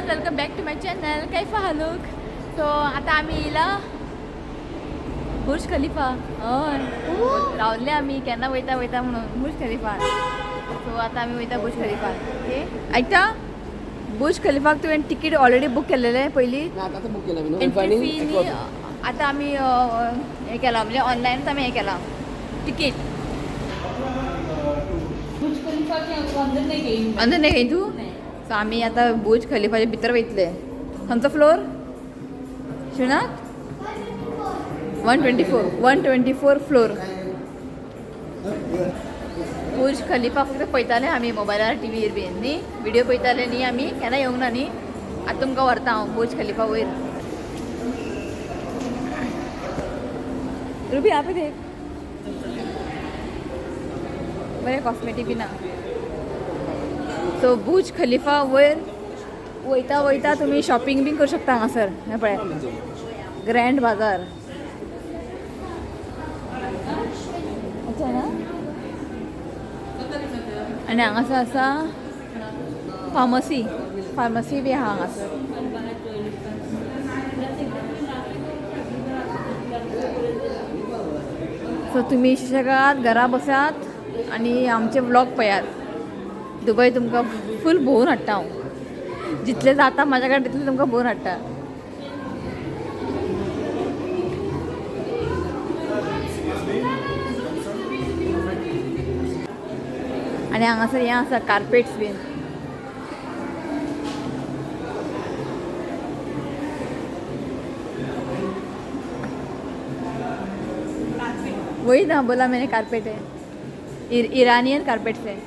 Everyone, welcome back to my channel. कैफा हालूक. So आता आम्ही येयला बुर्ज खलिफा. हय, रावले आमी केन्ना वयता वयता म्हणून बुर्ज खलिफा. सो आता आमी वयता बुर्ज खलिफा. ओके, आयकता, बुर्ज खलिफाक तुवें तिकीट ऑलरेडी बूक केलेलें पयलीं? ना, आतां बूक केला मी. एंट्री फी न्ही, आतां आमी हें केलां, म्हणजे ऑनलायनच आमी हें केलां तिकीट. बुर्ज खलीफा के अंदर नहीं गई मैं. अंदर नाही गई तू? सो आमी आतां बुर्ज खलिफाच्या भितर वयतले. खंयचो floor Shivnath? 124, 124 floor. Burj Khalifa फक्त पळयताले आमी मोबायलार, टिवीर बीन न्ही, व्हिडिओ पळयताले न्ही आमी, केन्ना येवंक ना न्ही. आतां तुमकां व्हरता हांव बुर्ज खलिफा वयर. रुबी, आपे देख बरें कॉस्मेटीक बी ना. सो बुर्ज खलिफा वयर वयता वयता तुमी शॉपिंग बीन करूं शकता हांगासर. हें पळय, ग्रँड बाजार. अच्छा ना. आनी हांगासर आसा फार्मसी, फार्मसी बी आहा हांगासर. सो तुमी सुशेगाद घरा बसात आनी आमचे व्लॉग पळयात. दुबय तुमकां फूल भोंवून हाडटा हांव. जितले जाता म्हाज्या कडेन तितले तुमकां भोंवून हाडटा. आनी हांगासर हें आसा, कार्पेट्स बीन. वही ना बोला मैंने, कारपेट है, ईरानियन कारपेट है.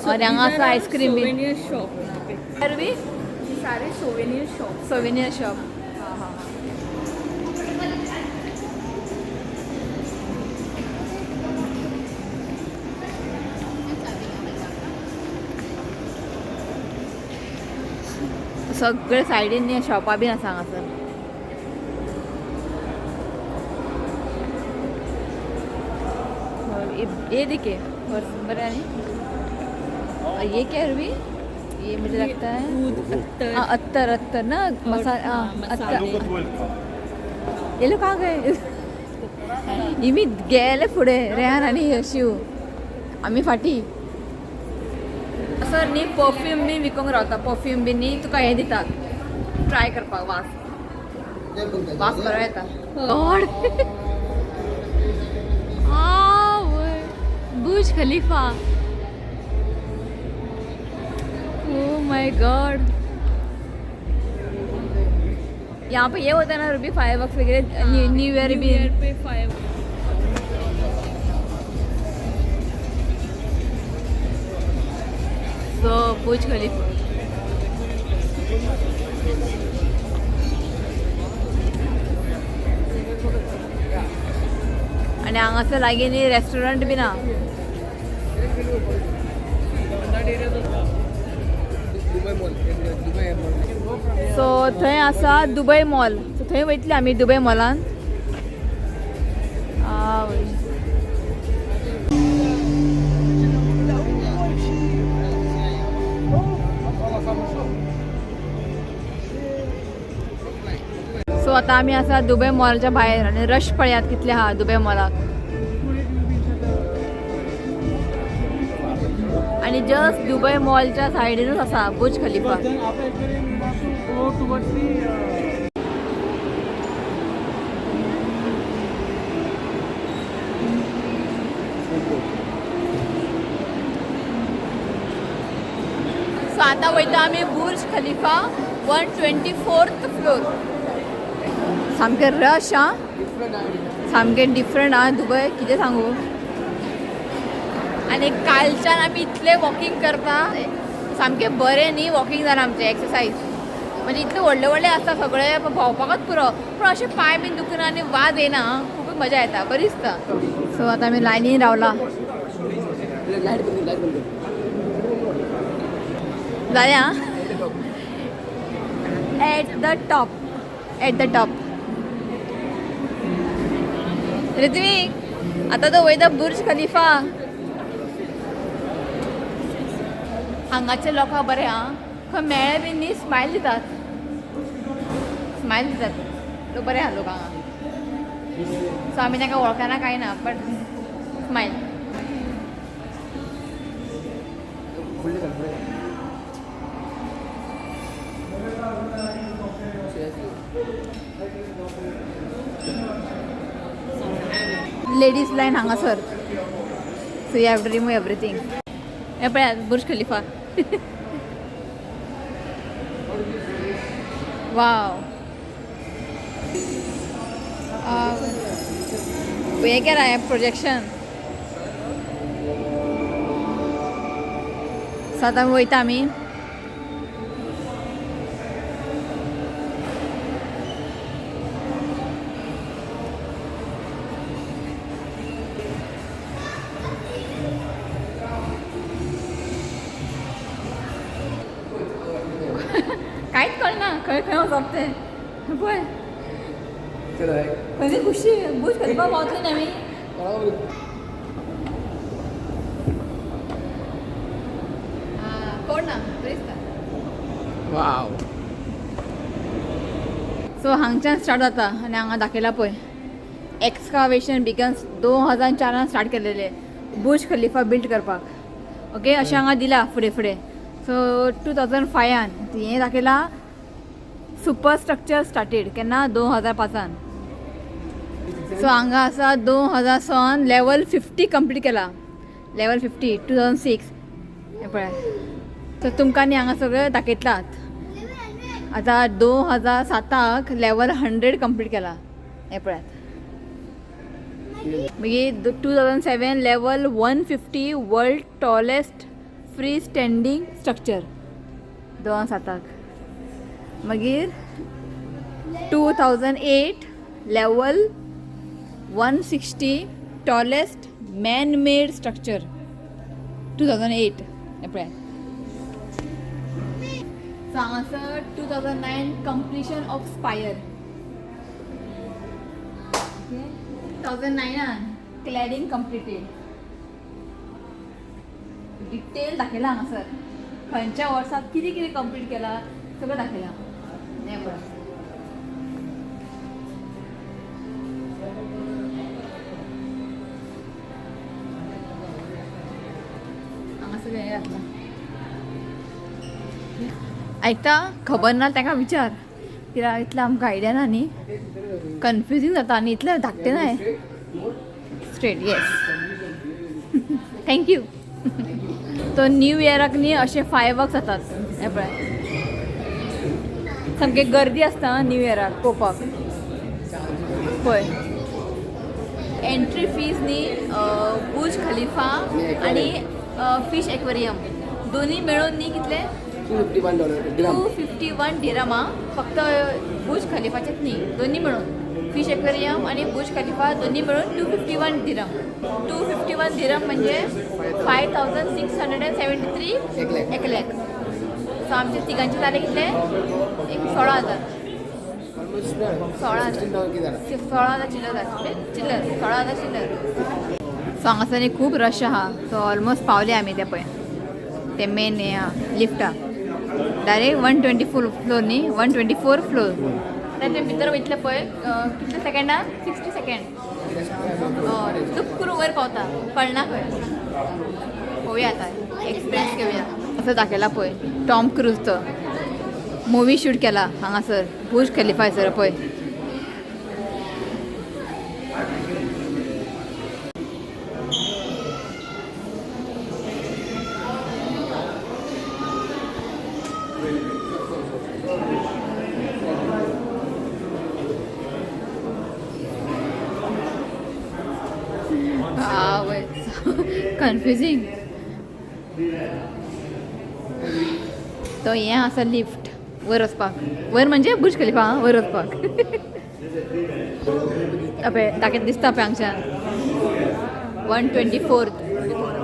और यहाँ से आइसक्रीम भी. सोवेनियर शॉप यहाँ पे. और भी ये सारे सोवेनियर शॉप. Souvenir shop. सगळे सायडीन शॉपां बीन आसा हांगासर. और ये देखिए बरं आहे. और ये क्या है रुबी? ये मुझे लगता है दूध, अत्तर. हाँ, अत्तर, अत्तर ना, मसाला. हाँ, अत्तर. मसाले. ये लोग कहाँ गए? इमी गेले फुडें, रेहान आनी शिव, आमी फाटी. सर न्ही परफ्यूम बी विकूंक रावता. परफ्यूम बी न्ही, तुका हें दितात ट्राय करपाक. वास, वास बरो येता. God, Burj Khalifa, oh my God. यहाँ पे ये होता है ना रूबी, फायर वर्क्स वगैरह, न्यू ईयर भी. न्यू ईयर पे फायर. So Burj Khalifa. आणि हांगासर लागीं न्ही रेस्टॉरंट बी ना. Dubai Mall, Dubai Mall. So थंय आसा दुबय मॉल. सो थंय वयतले आमी दुबय मॉलान. आवय. सो आता आमी आसा दुबय मॉलच्या भायर आनी रश पळयात कितले आहा दुबय मॉलाक. आनी जस्ट दुबय मॉलच्या सायडीनूच आसा बुर्ज खलिफा. Then after aquarium, you have to go towards the so आता वयता आमी बुर्ज खलिफा, 124th floor. सामकें रश आं, सामकें डिफरंट आं दुबय, कितें सांगू. आनी कालच्यान आमी इतलें वॉकिंग करता, सामकें बरें न्ही वॉकिंग जालां आमचें, एक्सरसायज. म्हणजे इतले व्हडले व्हडले आसता सगळे, पण भोंवपाकच पुरो, पूण अशें पांय बीन दुखना आनी वाज येना, खूब मजा येता, बरी दिसता. सो आतां आमी लायनीन रावला. लायट बंद कर, लायट बंद कर. जालें आं. At the top, at the top. Ritvik, आतां तो वयता बुर्ज खलिफा. हांगाचे लोकां बरें आं. खंय मेळ्ळे बी न्ही स्मायल दितात, स्मायल दितात लोक. बरे आहा लोक हांगा. सो आमी तांकां वळखना कांय ना, बट स्मायल. फुडले चल, फुडले. Seriously. Ladies line हांगासर, so you have to remove everything. हे पळयात बुर्ज खलिफा. वाव, हे केला हें प्रोजेक्शन. सो आतां वयता आमी. कांयच कळना खंय खंय वचप तें पळय. चलो. खंय खुशी बुर्ज खलिफा पावतली न्ही आमी. बरोबर. कोण ना बरी दिसता. वाव. सो हांगच्यान स्टार्ट जाता आनी हांगा दाखयला पळय, एक्सकावेशन बिगन्स 2004 स्टार्ट केलेले बुर्ज खलिफा बिल्ड करपाक. ओके, अशें हांगा दिला फुडें फुडें. सो 2005 हें दाखयला, सुपर स्ट्रक्चर स्टार्टेड केन्ना, 2005. सो हांगा आसा, 2006 लेवल 50 कंप्लीट केला, लेवल 50, 2006. हें पळय, सो तुमकां न्ही हांगा सगळें दाखयतलात. आतां 2007 लेवल 100 कंप्लीट केला, हें पळयात. मागीर 2007 level 150, world tallest free standing structure 2007. मागीर 2008 level 160, tallest man made structure 2008. हें पळयात. सो हांगासर 2009 completion of spire, 2009 cladding completed. Detail दाखयला हांगासर, खंयच्या वर्साक कितें कितें कंप्लीट केला सगळें दाखयलां. हें पळय. हांगा सगळें हें घातलां. आयकता, खबर ना ताका विचार, कित्याक इतलें आमकां आयडिया ना न्ही, कन्फ्युजींग जाता आनी इतलें धाकटें ना. Straight, yes, thank you. तो न्यू इयराक न्ही अशे फायर वर्क्स जातात. हें पळय, सामकी गर्दी आसता न्यू इयराक पळोवपाक. पळय, एंट्री फीज न्ही बुर्ज खलिफा आनी फिश एक्वेरियम दोन्ही मेळून न्ही कितले? $251 dirham. 251 dirham. आं, फक्त बुर्ज खलिफाचेच न्ही, दोन्ही मेळून, फिश एक्वेरियम आणि बुर्ज खलिफा दोन्ही मिळून 251 dirham. 251 dirham म्हणजे 5673. एक लाख. 1 लॅक. सो आमचे तिगांचे जाले कितले? एक 16,000. ऑलमोस्ट. 16,000. 16,000 किती झाला? 16,000 चिल्लर जाले, चिल्लर, 16,000 चिल्लर. सो हांगासर न्ही खूब रश आहा. सो ऑलमोस्ट पावले आमी ते पळय, ते मेन हें आहा, लिफ्ट आहा, डायरेक्ट 124 फ्लोर न्ही, 124 फ्लोर. ते भितर वयतले पळय, कितले सेकंडां, 60 सेकंड, हय, चुप वयर पावता. कळना खंय. पळोवया आतां, एक्सपिरियन्स घेवया. असं दाखयला पळय, टॉम क्रूजचो मुवी शूट केला हांगासर बुर्ज खलिफा सर पळय. आवय, कन्फ्युजींग. तो हें आसा लिफ्ट वयर वचपाक, वयर म्हणजे बुर्ज खलिफा वयर वचपाक. पळय, दाखयत दिसता पळय हांगच्यान 124.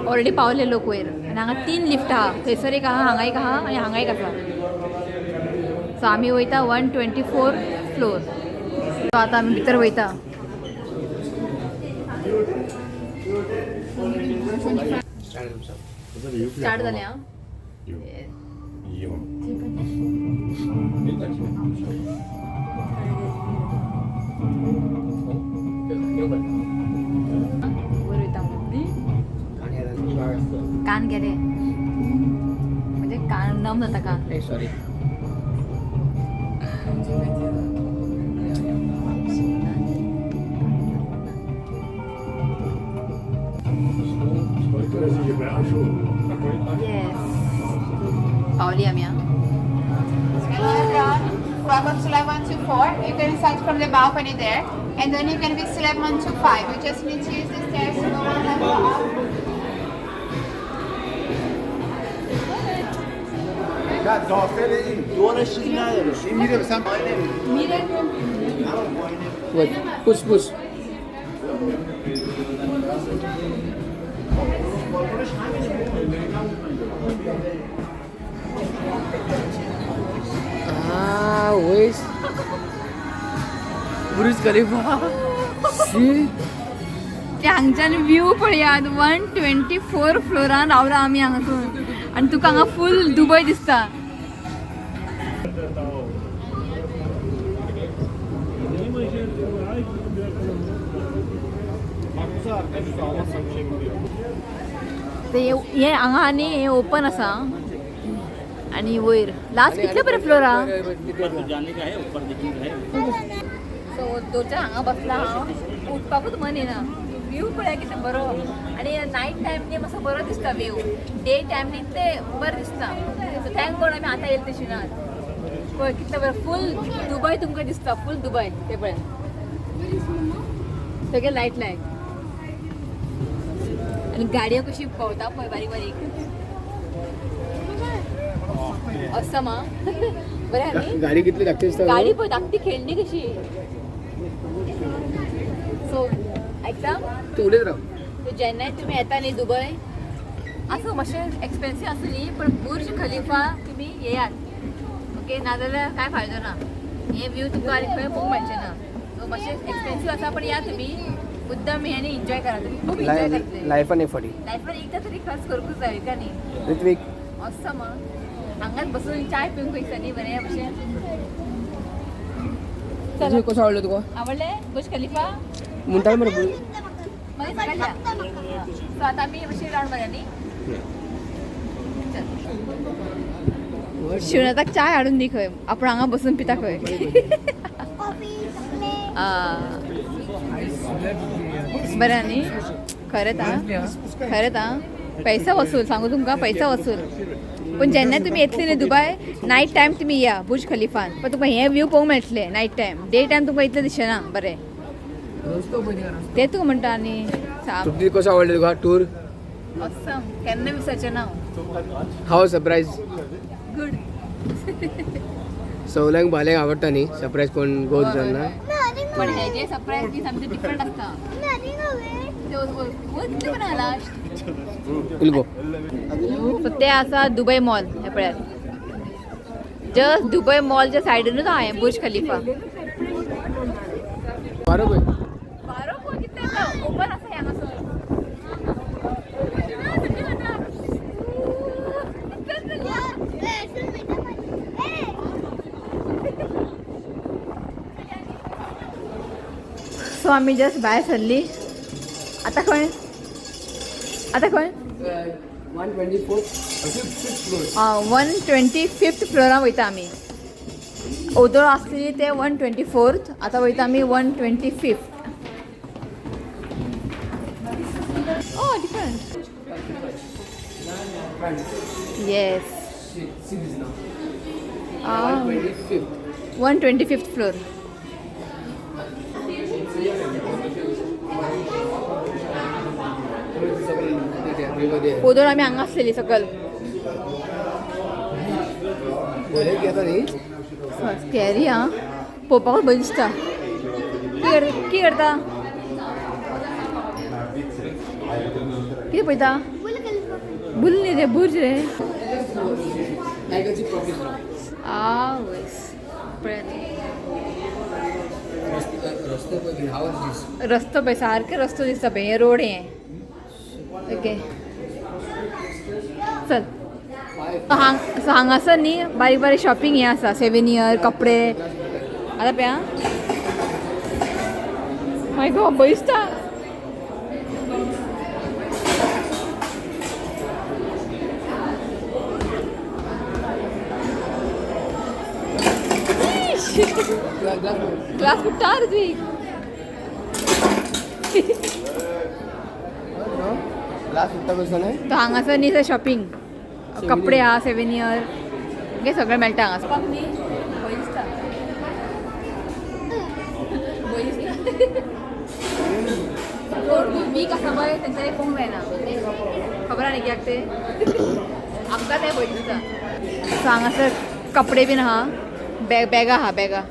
ऑलरेडी पावले लोक वयर आनी हांगा तीन लिफ्ट आहा. थंयसर एक आहा, हांगा एक आहा आनी हांगा एक आसा. सो आमी वयता 124 फ्लोर. सो आतां आमी भितर वयता. स्टार्ट जालें. आं. वर वयता म्हणून कान गेले म्हणजे कान नम जाता कान. सॉरी. येस, पावली आमी हा. Welcome to level 124. You can start from the balcony there, and then you can visit level 125. You just need to use the stairs to go one level up. نه داخل این دورش چیزی نداره این میره مثلا میره. Push push. Ah, वयस बुर्ज खलिफा शी. ते हांगच्यान view पळयात. 124 फ्लोरान रावला आमी हांगासून आनी तुका हांगा फूल दुबय दिसता. ते हे हांगा आनी हे ओपन आसा आनी वयर लास्ट कितले बरें फ्लोर आहा. सो दोनच्या हांगा बसला हांव, उठपाकूच मन येना. व्यू पळया कितें बरो आनी नायट टायम न्ही मातसो बरो दिसता व्यू. डे टायम न्ही ते बरें दिसता. सो thank God आमी आतां येयले तशी नात. पळय कितलें बरें फूल दुबय तुमकां दिसता. फूल दुबय ते पळय, सगळे लायट लायट आनी गाडयो कशी भोंवता पळय बारीक बारीक. असम आं, बरें आहा न्ही? गाडी कितली धाकटी दिसता. गाडी पळय धाकटी खेळणी कशी. सो आयकता? तूं उलयत राव. सो जेन्नाय तुमी येता न्ही दुबय, आसूं मातशें एक्सपेन्सीव आसूं न्ही, पण बुर्ज खलिफा तुमी येयात, ओके? नाजाल्यार कांय फायदो ना. हे व्यू तुमकां आनी खंय पळोवंक मेळचें ना. सो मातशें एक्सपेन्सीव आसा, पण या तुमी मुद्दम हे आनी एन्जॉय करा. तुमी खूब एन्जॉय करतले. लायफान एक फावटी लायफान एकदां तरी खर्च करूंकूच जाय का न्ही? ऋत्विक. असम हांगाच बसून चाय पिवंक दिसता न्ही बरें भशेन. चला. कसो आवडलो तुका? आवडलें बुर्ज खलिफा? म्हणटा मरे. मागीर सकाळी या. सो आतां आमी मातशी रावंड मारया न्ही. चल, शिवनाथाक चाय हाडून दी खंय, आपूण हांगा बसून पिता खंय. आ, बरें न्ही? खरेंच आं, खरेंच आं, पैसा वसूल सांगू तुमकां, पैसा वसूल. पूण जेन्ना तुमी येतली न्ही दुबय, नायट टायम तुमी या बुर्ज खलिफान, पण तुमकां हें व्यू पळोवंक मेळटलें नायट टायम. डे टायम तुमकां इतलें दिसचें ना बरें. तें तुका म्हणटा आनी साप. तृप्ती, कसो आवडलो तुका टूर? ऑसम, केन्ना विसरचें ना. हाव सरप्रायज? गुड. सगल्यांक भाल्यांक आवडटा न्ही सरप्रायज, कोण गोद जाना. पण हे जे सरप्राईज न्ही सामकें डिफरंट आसता. ते वयर कितले पण लास्ट. Will go. सो ते आसा दुबय मॉल. हे पळयात, जस्ट दुबय मॉलच्या सायडीनूच आहा हें बुर्ज खलिफा. बरो पळय. वारो पळय कितलो येता, ओपन आसा हें हांगासर. थंडी खाता. चल, चल, या. सो आमी जस्ट भायर सरली. आतां खंय? आतां खंय? 124. आं, 125th फ्लोरार वयता आमी. ओदोळ आसलेली ते 124th, आतां वयता आमी 125th. Oh, different. Yes. 125th. 125th floor. ओदोळ आमी हांगा आसलेली सकल. वयर येता न्ही. स्कॅरी आं, पळोवपाकूच बरें दिसता. कितें करता? कितें पळयता? बुल न्ही रे, बुर्ज रे. आवयस, पळयात. रस्तो पळय, हाव दीस. रस्तो पळय, सारके रस्तो दिसता पळय. हे रोड हे. ओके, चल. सो हांगासर न्ही बारीक बारीक शॉपिंग हें आसा, सेवेनियर कपडे. आतां पळय आं, मागीर गो भंय दिसता. ग्लास फुट्टा ऋत्विक. ग्लास फुट्टा कसो न्हय. तो हांगासर न्ही शॉपिंग कपडे आहा, सेवेनियर हे सगळें मेळटा हांगासर. न्ही भंय दिसता, भंय दिसता. कोण खूब वीक आसा पळय तेंच्यांनी पळोवंक जायना, खबर आहा न्ही कित्याक ते आमकां तें भंय दिसता. सो हांगासर कपडे बीन आहा, बॅग बॅगां आहा, बॅगां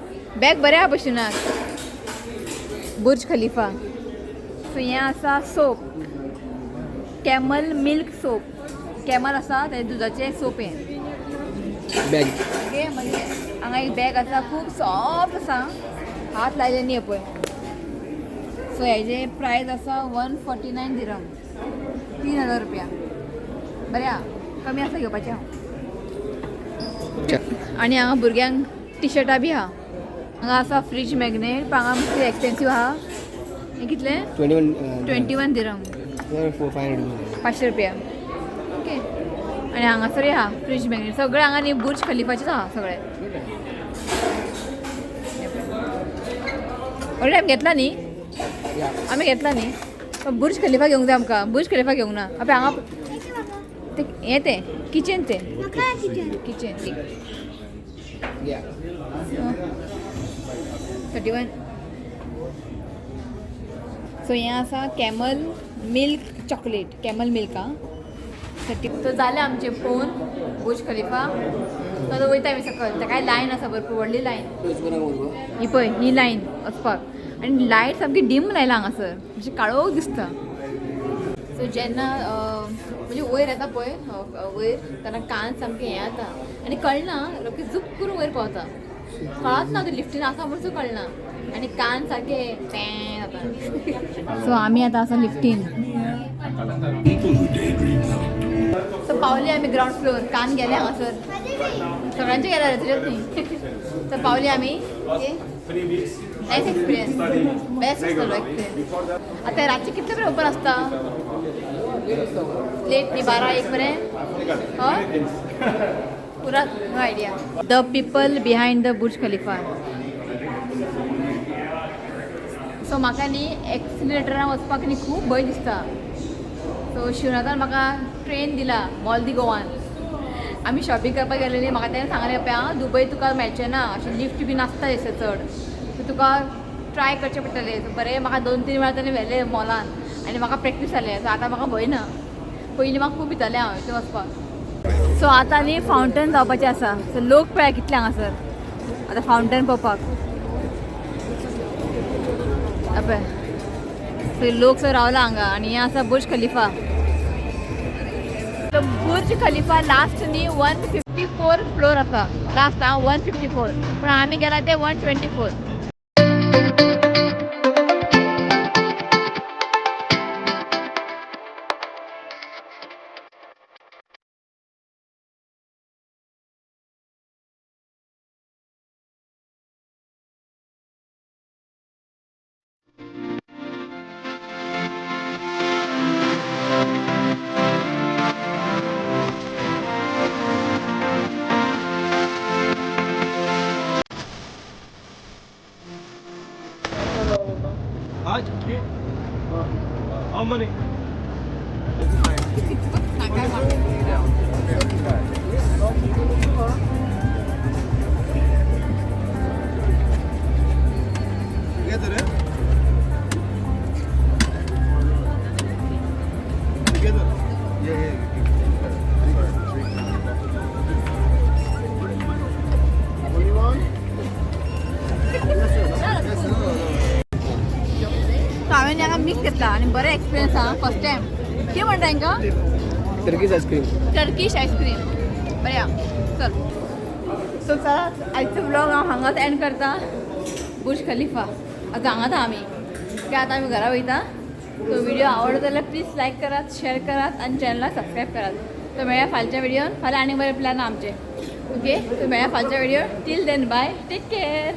बॅग बरें आहा भशेनाक. बुर्ज खलिफा. सो हें आसा soap, camel milk soap. Camel आसा ते दुदाचें सोप हें. बॅग. ओके, मागीर हांगा एक बॅग आसा, खूब सॉफ्ट आसा, हात लायले न्ही पळय. सो हेजे प्रायस आसा 149 दिरम, 3000 रुपया. बरें आहा, कमी आसा घेवपाचें हांव. आनी हांगा भुरग्यांक टिशर्टां बी आहा. हांगा आसा फ्रीज मॅग्नेट, पण हांगा मातशें एक्सपेन्सीव आहा. हें कितलें? 21. 21 दिरम. 4 500. 500 रुपया. ओके, आनी हांगासरूय आहा फ्रीज मॅग्नेट. सगळें हांगा न्ही बुर्ज खलिफाचेच आहा सगळें. ऑलरेडी आमी घेतला न्ही, आमी घेतला न्ही, पण बुर्ज खलिफा घेवंक जाय आमकां. बुर्ज खलिफा घेवंक ना आपल्या हांगा ते हें तें किचन, तें किचन. 31. सो हें आसा camel milk chocolate, camel milk आं. 30. सो जालें आमचें पळोवन बुर्ज खलिफा. सो आतां वयता आमी सकयल. तेकाय लायन आसा, भरपूर व्हडली लायन. ही पळय ही लायन वचपाक, आनी लायट सामकी डीम लायला हांगासर, मातशें काळोख दिसता. सो जेन्ना म्हणजे वयर येता पळय वयर, तेन्ना कान सामकें हें जाता आनी कळना, रोखडें झूप करून वयर पावता, कळत ना, तूं लिफ्टीन आसा म्हणून सुद्दां कळना, आनी कान सारकें पें जाता. सो आमी आतां आसा लिफ्टीन. सो पावली आमी ग्रावंड फ्लोर. कान गेले हांगासर सगळ्यांचे गेले तुजेच न्ही. सो पावली आमी. ओके, नायस एक्सपिरियन्स, बेस्ट आसतलो एक्सपिरियन्स. आतां रातचे कितले पर्यंत ओपन आसता? लेट न्ही, 12-1 पर्यंत. हय, पुरा no idea. The people behind the Burj Khalifa. So म्हाका न्ही एक्सिलेटरान वचपाक न्ही खूब भंय दिसता. सो शिवनाथान म्हाका ट्रेन दिला मॉल दी गोवान. आमी शॉपिंग करपाक गेलेली, म्हाका तेणें सांगलें पळय आं, दुबय तुका मेळचें ना, अशें लिफ्ट बी नासता थंयसर चड, सो तुका ट्राय करचें पडटलें. सो बरें म्हाका 2-3 वेळा तेणें व्हेलें मॉलान आनी म्हाका प्रॅक्टीस जालें. सो आतां म्हाका भंय ना, पयलीं म्हाका खूब भितालें हांव थंय वचपाक. सो आतां न्ही फावंटन जावपाचें आसा. सो लोक पळय कितले हांगासर आतां फावंटन पळोवपाक. पळय सो लोक सो रावला हांगा. आनी हें आसा बुर्ज खलिफा. बुर्ज खलिफा लास्ट न्ही 154 फ्लोर आसा लास्ट आं, 154, पूण आमी गेला ते 124. How many? Together, eh? Together. Yeah. Only one? Yes, sir. Yes, sir. No, no. So हांवें हांगा मिक्स घेतला आनी बरें एक्सपिरियन्स आहा. First time. कितें म्हणटा हांकां? Turkish ice cream. Turkish ice cream बरें आहा. चल, सो चला, आयचो व्लॉग हांव हांगाच एंड करता. बुर्ज खलिफा आतां हांगाच आहा आमी, की आतां आमी घरा वयता. सो व्हिडिओ आवडलो जाल्यार प्लीज लायक करात, शेअर करात आनी चॅनलाक सबस्क्रायब करात. तो मेळया फालच्या व्हिडिओन. फाल्यां आनी बरें प्लॅन आमचे. ओके, सो मेळया फालच्या video. Till then bye, take care.